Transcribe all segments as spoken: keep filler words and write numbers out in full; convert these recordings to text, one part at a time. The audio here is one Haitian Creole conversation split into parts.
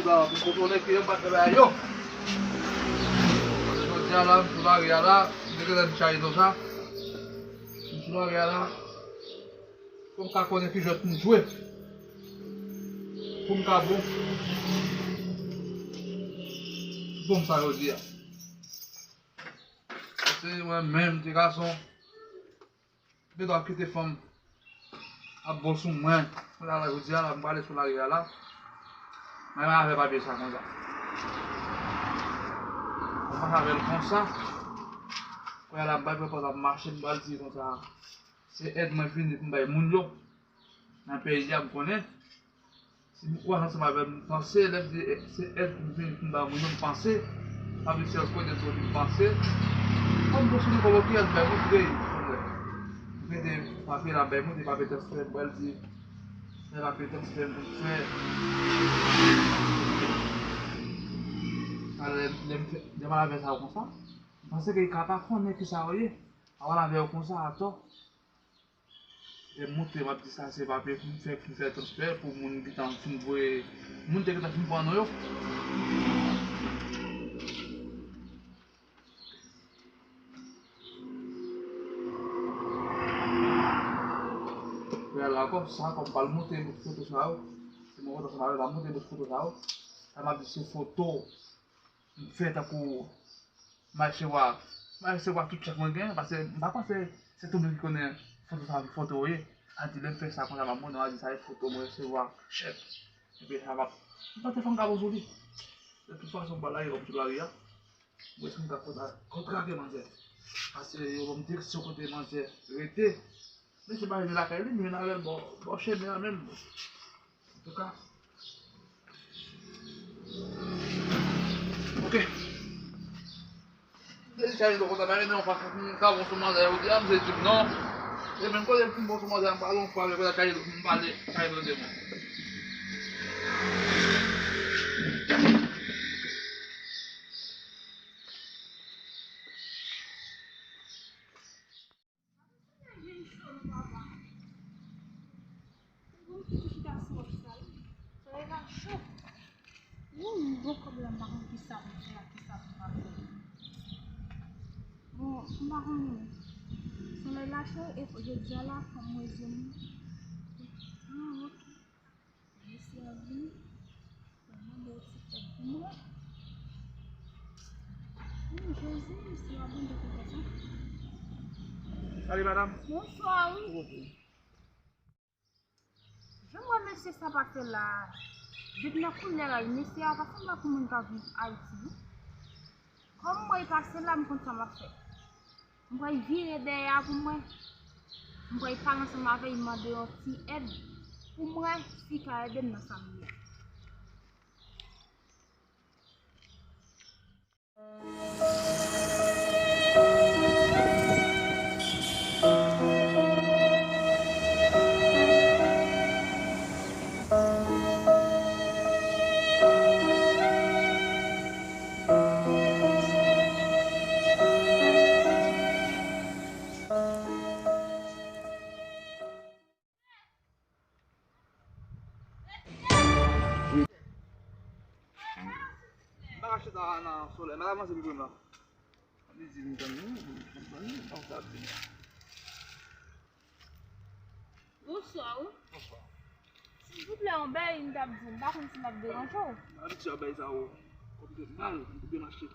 Pou kontwole ke yo pa t fè bagay yo. Jodi a la, m sou lari a la, m te gentan di Charito sa. M sou lari a la. Pou m ka konnen ki jwèt pou m jwe. Pou m ka bon. Bon, sa yo di a. Se mwen menm, ti gason. Gen dwa kite fanm ap bon sou mwen. Mwen la, la, jodi a la, m prale sou lari a la. Mwen avè papye sa konsa. Mwen avè l konsa. Kounye a la, m bay pòz ap mache, m pral di konsa. Se èd mwen vini pou m bay moun yo. Nan peyi a, m konnen. Si m wè ansanm avè m, m panse, lè m di, eh, se èd m vin pou m ba moun yo, m panse. Sa vle di se yon kote tou m panse. Kòm pou sou kòb ki èd bay moun, vre, vre. M mete papye la bay moun, e papye transfè, m pral di, fè papye transfè, m fè. Sa lè, lè m fè, lè m al avè sa yo konsa, m panse ke li ka pa konnen ki sa yo ye. Al avè yo konsa, atò. Lè m monte, m ap di sa se papye pou m fè, pou m fè transfè pou moun ki gentan fin voye, moun te gentan fin pran non yo. Kounye a la, kòm sa, kòm m pral monte bout foto sa yo, se mwen kontan sa m ap monte bout foto sa yo, sa m ap di se foto m fè tankou m al resevwa, m al resevwa tout chèk mwen gen, paske m pa panse se tout moun ki konnen foto sa, foto yo ye. A di lè m fè sa konsa, m ap montre, m ap di sa e foto mwen resevwa chèk. Epi sa va, m panse fò m ka bon sou li. De tout fason, m pa lage kòm sou lari a. Mwen, èske m ka kontra-, kontrake manzè? Paske yo ban m direksyon kote manzè rete. Mesye pa vin lakay li, m vin avè l bò, bò chemen an menm. Antouka. Ok. Deja, li kontan, men non, pa fè m ka bon sou manzè, yo di, a, m se di non. E menm kote m bon sou manzè, m pale yon fwa, men kote Charito, m pale, Charito de mwen. Solèy la cho. Wouy, m bon kòb la, m pa konn kisa pou m fè ak kisa pou m pa fè. Bon, m pa konn. Solèy la cho, e jodi a la, fò m rezoud. Ah, ok. Mesye a vini. Mwen mande yon ti èd pou mwen. Wi, Jezi, mesye a bon de konsa. Salut, madame. Bonswa, wi. Jan m wè mesye sa pase la, depi nan koulè la, mesye a pa sanble ak yon moun k ap viv Ayiti, non. Kòm m wè l pase la, m konn sa m ap fè. M pral vire dèyè a pou mwen. M pral pale ansanm avè l, mande yon ti èd pou mwen, si l ka ede m nan sa m ye a. M pa ka chita nan solèy. Mwen avanse pou mwen la. Li di m tann nou, m tann nou, m pa sa di. Bonswa, wi. Bonswa. Silvouplè, yon bagay m t ap di, m pa konn si m ap deranje w. M abitye a bagay sa yo. Kòm te mal, m te demache.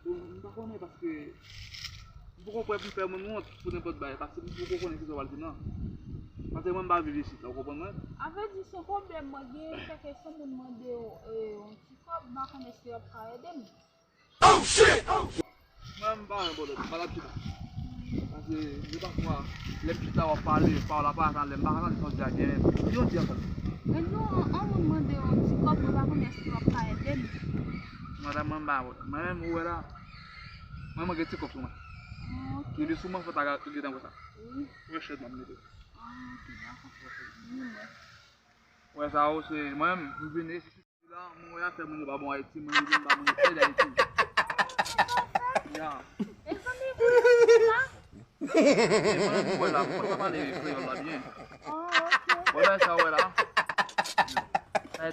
Bon, m pa konnen paske m poko prè pou m fè moun wont pou nenpòt bagay, paske m poko konnen kisa w pral di nan. Paske mwen m pa viv isit la, ou konprann mwen? A vrè di, se yon pwoblèm mwen genyen, se ke se yon moun mande w, e, yon ti kòb, m pa konnen si w ap ka ede m. Mwen m pa gen pwoblèm, m pa t ap chita. Paske de pafwa, lè m chita w ap pale, pawòl ap parèt nan lè m pa ka tande sa w di a byen, men yon di ankò. Men non, yon moun mande w yon ti kòb, mwen pa konnen si w ap ka ede m. Madanm, mwen m pa gen pwoblèm. Mwen menm, ou wè la, mwen, mwen gen ti kòb sou mwen. Ah, ok. Depi sou mwen, fò ta gentan wè sa. Wi. Wè chèz m ap mete. Ah, ok, dakò. Wi, mwen. Wè sa, ou se, mwen menm, m vini isit la, mwen wè afè moun yo pa bon Ayiti, mwen vini m ba moun yo èd Ayiti. Ya. E zanmi, ou la? E mwen menm, ou wè la, mwen pa pale kreyòl la byen. Ah, ok. Wè sa, ou wè la. Sa e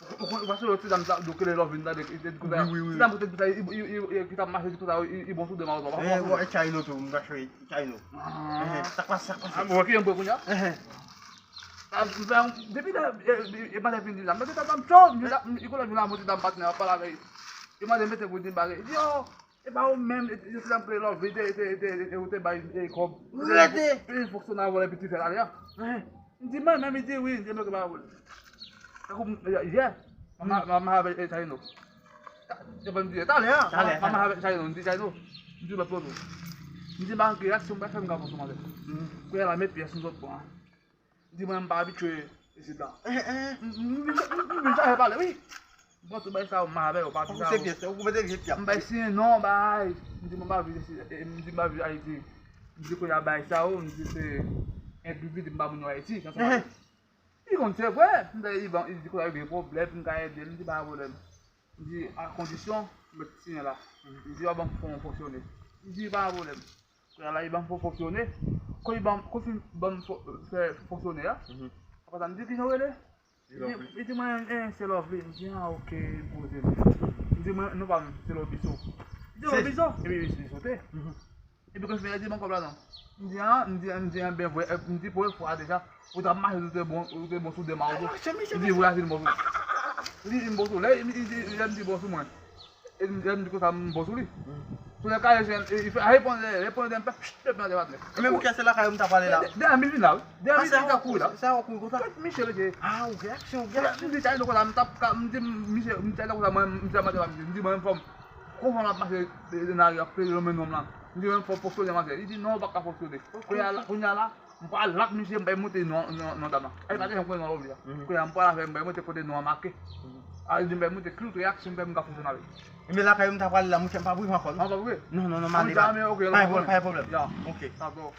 Ou konn, ou pa sonje ti dam sa, yo rele Lovin, tande, ki te di konsa. Wi, wi, wi. Ti dam ki te di konsa, i, i, i, i, ki t ap mache, di konsa, i, i bon sou de mal, ou pa sonje. Eh, bon, e Chayno tou, m ka chwe Chayno. Ah. Eh, sa k pase, sa k pase? Ah, bon, ok, m pran kounye a. Eh, eh. Ah, m fè yon, depi lè, e, e, e, maten fin di la, m mete tèt la, m cho, m di la, m, i konnen vin la, m di dam patnè, ap pale avè li. E maten mete gwo di bagay. Li di, yo, e pa ou menm, e, e, se dam ki rele Lovin, te, te, te, te, ou te bay, e, kòb. Rete! E, fonksyonè a vòlè piti fè la, ya. Eh. M di, mwen menm, li di, wi, m di, m pa vòlè. Tankou, m, yè, m, m, m avè, e, Chayno. E, ban m di, talè, a, talè, m, m talè. Avè Chayno, m di, Chayno, m di, lòt kote. M di, malgre reyaksyon m pa fè m ka fòse manzè. Kounye a la, met pyès m sot pran. Di mwen m pa abitye isit la. Eh, eh. M, m, m, m, m vin chache pale, wi. M pran tout bagay sa yo, m avè yo, papi sa yo. Ou se pyès, ou mete vye pyès. M bay siyen non, bay. M di mwen m pa viv isit, eh, m di m pa viv Ayiti. M di kounye a bagay sa yo, m di se endividu m pa moun yo Ayiti. Eh, eh. Li konn se vre, m di Ivan, li di kounye a yo gen pwoblèm, m ka ede l, m di pa pwoblèm. M di, a kondisyon, m mèt siyen la. M di, yo ban m fon fonksyone. M di, pa gen pwoblèm. Kounye a la, li ban m fon fonksyone. Kon li ban m, kon fin ban m fon, fè fonksyone a. Apre sa, m di, kijan w rele? Li di, li di mwen, eh, se Lovely. M di, a, ok, poze m. M di, mwen, non pa m, se Lobiso. Li di, Lobiso? Epi li sote. Epi kon fin, li di, ban m kòb la non. M di, a, m di, m di, a, ben vre, m di, premye fwa deja, ou t ap mache, ou te bon, ou te bon sou de mal. Li di, vre, a, se bon sou. Li di, m bon sou. Lè, li di, lè m di bon sou mwen. E m, lè m di konsa, m bon sou li. Sou lè kare jen, e, li fè, a, reponn, reponn, m fè, pchit, pchit, nan debat nèt. E menm kè se lakay ou m ta pale la. Dèyè mi vin la, wi. Dèyè mi vin la, kouri la. Sa w kouri konsa? Kot Michel, ok. A, ou gen aksyon, ou gen aksyon. M di, sa, konsa, m t ap, m di, Michel, m di, konsa, mwen, m di, mwen, m di, mwen, m fòm. Konsa m ap mache nan lari a, peze nan men nonm lan. M di, mwen, fò fonksyone, manzè. Li di, non, ou pa ka fonksyone. Kounye a la, kounye a la, m pral lak misye, m bay monte non, non, non dam lan. Ay, pa te janm konnen non Lovely a. Kounye a, m pral avè l, m bay monte kote non an make. A, li di, m bay monte, ki reyaksyon m fè, m ka fonksyone avè l. Men lakay ou m ta pral la, monchè, m pa pou viv ankò, non. An, pa vre? Non, non, non, m ale, m ale. Ok, pa gen pwoblèm. Ya. Ok. Sa bon.